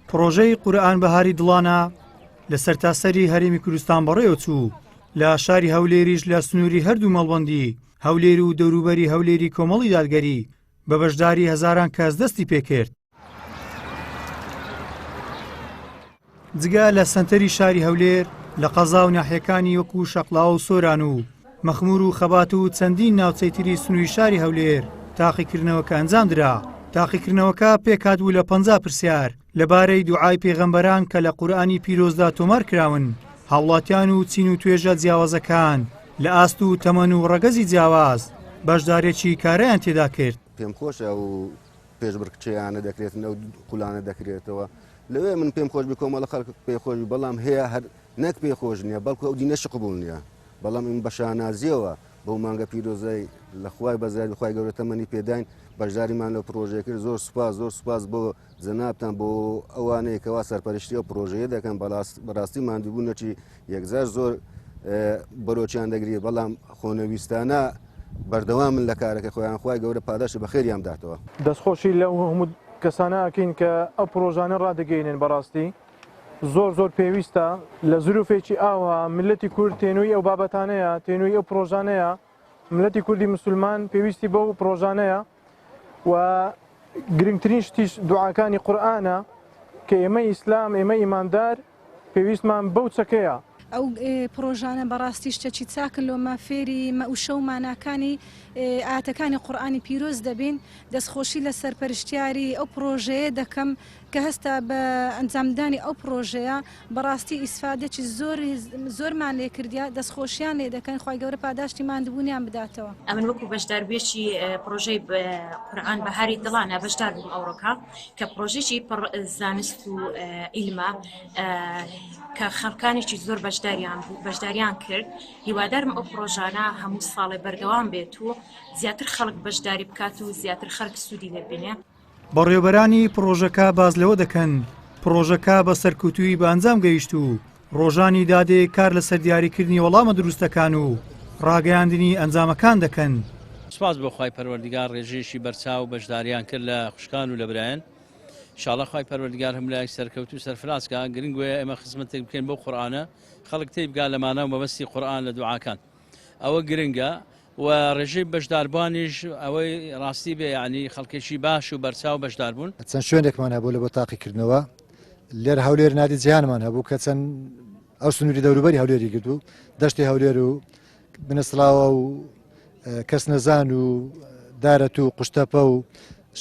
پڕۆژەی قورئان بەهاری دڵانە لە سەرتاسەری هەرێمی کوردستان بەڕێوەچوو، لە شاری هەولێریش لە سنووری هەردوو مەڵبەندی هەولێر و دەوروبەری هەولێری کۆمەڵی دادگەری بە بەشداری هەزاران کەس دەستی پێکرد. جگە لە سەنتەری شاری هەولێر، لە قەزا و ناحیەکانی وەکو شەقڵاوە و سۆران و مەخمور و خەبات و چەندین ناوچەی تری سنووری شاری هەولێر تاقیکردنەوەکە ئەنجامدرا. تاقیکردنەوەکە پێکهاتبوو لە 50 پرسیار لەبارەی دوعای پێغەمبەران کە لە قورئانی پیرۆزدا تۆمار کراون، هاوڵاتیان و چین و توێژە جیاوازەکان لە ئاست و تەمەن و ڕەگەزی جیاواز بەشدارێکی کارایان تێدا کرد. پێم خۆشە ئەو پێشبڕکێیانە دەکرێتن ئەو خولانە دەکرێتەوە لەوێ من پێم خۆش بی کۆمەڵە خەڵک پێ خۆش بی بەڵام هەیە هەر نەک پێ خۆش نییە بەڵکو ئەو دینەشی قبوڵ نییە بەڵام ئین بە شانازیەوە بەو مانگە پیرۆزەی لە خوای بەزیادی خوای گەورە تەمەنی پێداین بەشداریمان لەو پرۆژەیە کرد زۆر سوپاس زۆر سوپاس بۆ جەنابتان بۆ ئەوانەی کەوا سەرپەرشتی ئەو پرۆژەیە دەکەن بەڕاستی ماندووبوونەکی یەکجار زۆر بەرۆکیان دەگری بەڵام خۆنەویستانە بەردەوامن لە کارەکە خۆیان خوای گەورە پاداشتی بەخێریان بداتەوە. دەستخۆشی لەو هەموو کەسانە ئەکەین کە ئەو پرۆژانە ڕادەگەینن بەڕاستی زۆر زۆر پێویستە لە زروفێکی ئاوها میللەتی کورد تێنووی ئەو بابەتانەیە تێنووی ئەو پرۆژانەیە ملەتی کوردی مسلمان پێویستی بەو پرۆژانەیە و گرنگترین شتیش دوعاکانی قورئانە کە ئێمەی ئیسلام ئێمەی ئیماندار پێویستمان بەو چەکەیە. ئەو پڕۆژانە بەڕاستی شتەکی چاکن لۆمە فێری وشە و ماناکانی ئایەتەکانی قورئانی پیرۆز دەبین دەستخۆشی لە سەرپەرشتیاری ئەو پڕۆژەیە دەکەم کە هەستا بە ئەنجامدانی ئەو پڕۆژەیە بەڕاستی ئیسفادەکی زۆر زۆرمان لێ کردیە دەستخۆشیان لێ دەکەن خوای گەورە پاداشتی ماندبوونیان بداتەوە. ئەمن وەکو بەشداربوویەکی پڕۆژەی قورئان بەهاری دڵانە بەشدار بووم ئەوڕۆکە کە پڕۆژێکی پڕ زانست و عیلمە کە خەڵکانێکی زۆر بەشداریان بوو بەشداریان کرد هیوادارم ئەو پڕۆژانە هەموو ساڵێ بەردەوام بێت و زیاتر خەڵک بەشداری بکات و زیاتر خەڵک سوودی لێ بینێ. بەڕێوەبەرانی پڕۆژەکە باس لەوە دەکەن، پڕۆژەکە بە سەرکەوتوویی بە ئەنجام گەیشت و ڕۆژانی دادێ کار لەسەر دیاریکردنی وەڵامە دروستەکان و ڕاگەیاندنی ئەنجامەکان دەکەن. سوپاس بۆ خوای پەروەردگار ڕێژەیەکی بەرچاو بەشداریان کرد لە خوشکان و لە برایان ئیشاڵا خوای پەروەردگار هەموو لایەک سەرکەوتوو سەرفراز کا گرنگ وەیە ئێمە خزمەتێک بکەین بەو قورئانە خەڵک تێیبگا لە مانا و مەبەستی قورئان لە دوعاکان ئەوە گرنگە و ڕێژەی بەشداربوانیش ئەوەی ڕاستی بێ یعنی خەڵکێکی باش و بەرچاو بەشدار بوون. چەند شوێنێکمان هەبوو لە بۆ تاقیکردنەوە لێر هەولێر نادی جیهانمان هەبوو کە چەند ئەو سنووری دەوروبەری هەولێری گرت و دەشتی هەولێر و بنەسڵاوە و کەس نەزان و دارەت و قوشتەپە و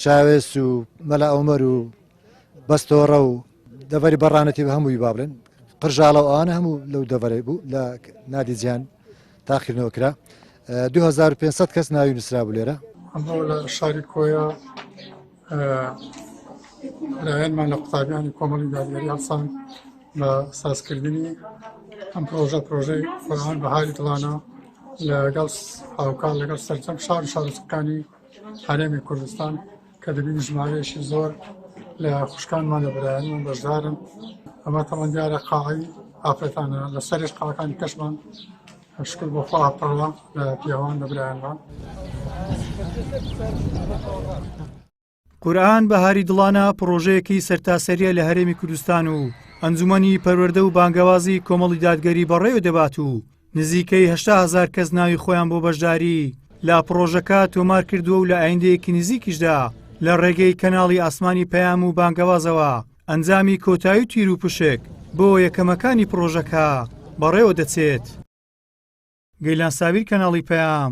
شاوێس و مەلا ئۆمەر و بەستۆڕە و دەڤەری بەڕانەتی بە هەمووی با بڵێن قرژاڵە و ئەوانە هەموو لەو دەڤەرەی بوو لە نادی جیهان تاقیکردنەوە کرا 2500 کەس ناوی نووسرا بوو لێرە. ئەمڕۆ لە شاری کۆیە لایەنمان لە قوتابیانی کۆمەڵی دادگەری هەڵسان بە سازکردنی ئەم پرۆژە پرۆژەی قورئان بەهاری دڵانە لەگەڵ هاوکار لەگەڵ سەرجەم شار و شارۆچکەکانی هەرێمی کوردستان کە دەبینی ژمارەیەکی زۆر لە خوشکانمان لە برایانمان بەشدارن ئەمە تەمان دیارە قاعی ئافرەتانە لە سەرش قاکانی کەشمان شکر بۆ خوا پڕە لە پیاوان لە برایانمان. قورئان بەهاری دڵانە پڕۆژەیەکی سەرتاسەرییە لە هەرێمی کوردستان و ئەنجومەنی پەروەردە و بانگەوازی کۆمەڵی دادگەری بەڕێوە دەبات و نزیکەی 80 هەزار کەس ناوی خۆیان بۆ بەشداری لە پڕۆژەکە تۆمار کردووە و لە ئایندەیەکی نزیکیشدا لە ڕێگەی کەناڵی ئاسمانی پەیام و بانگەوازەوە ئەنجامی کۆتایی و تیروپشک بۆ یەکەمەکانی پڕۆژەکە بەڕێوە دەچێت. گەیلان سابیر کەناڵی پەیام.